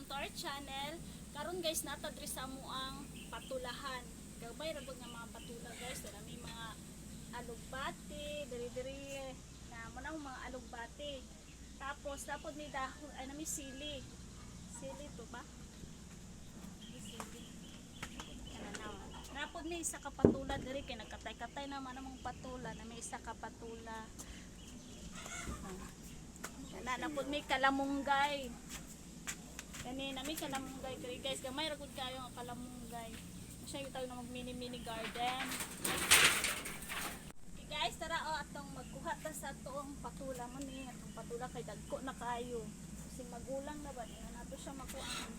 Welcome to our channel. Karon guys, nata diri sa amuang patulahan. Gabay ra gud nga mga patula, guys. Dara may mga alugbati, diri diri na mo na ang mga alugbati. Tapos tapos ni dahon ay nami sili. Sili to ba? May sili. Kananaw. Napod may isa ka patula diri kay nagkatay-katay naman ang mga patula na may isa ka patula. Kana napod may kalamunggay. Kani na may kalamunggay diri, guys. Gamay ra gud kayo nga kalamunggay. Siya yung tawag na mag mini mini garden. Okay guys, tara o atong magkuha ta sa atoang patula mo ni atong patula kay dagko na kayo. Kasi magulang na ba ni nato siya makuha ang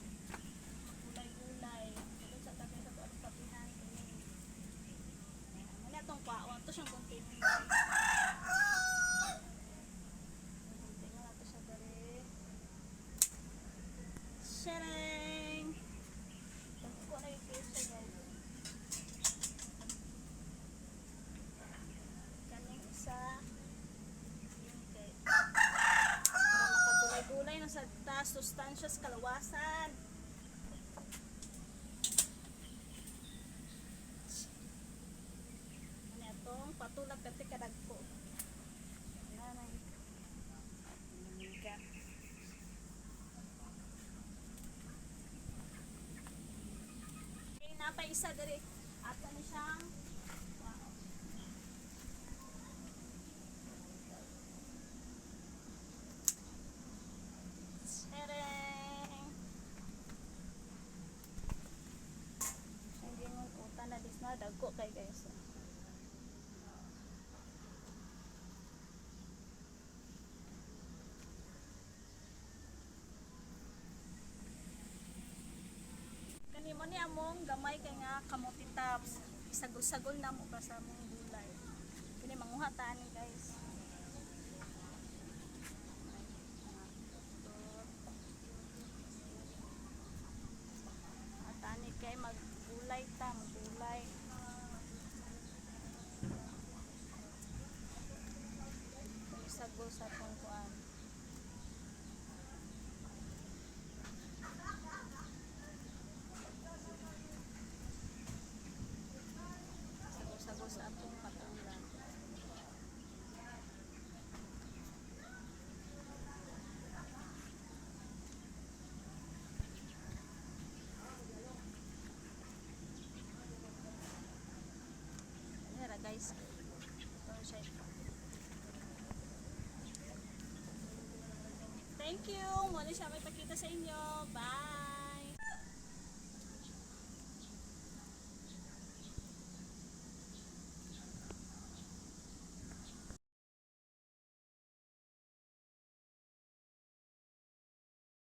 gulay-gulay. Dito sa tabi sa atoang patihan kini. Muna atong kwaon to siyang container. Tingnan nato siya diri. Sharing! Dagko na yung case siya, guys. Kaning isa. Yun kay. Para makagulay-gulay na sa taas, sustansyas, kalawasan. Ano itong patulak kasi kadagko. Nanay. Ka. Okay, napa isa diri. Ato ni siyang wow. Tereng! Siyang gingon uta na dis na dagko kay guys. Kani mo ni among gamay kay nga kamote tops. Isagol-sagol na mo pa sa among gulay. Kini manguha ta ani, guys. At ani kay maggulay ta, maggulay. Isagol sa atong kuan. Sagol-sagol sa atong patula. Ayan ra, guys. Ito siya. Thank you. Muna siya may pakita sa inyo. Bye!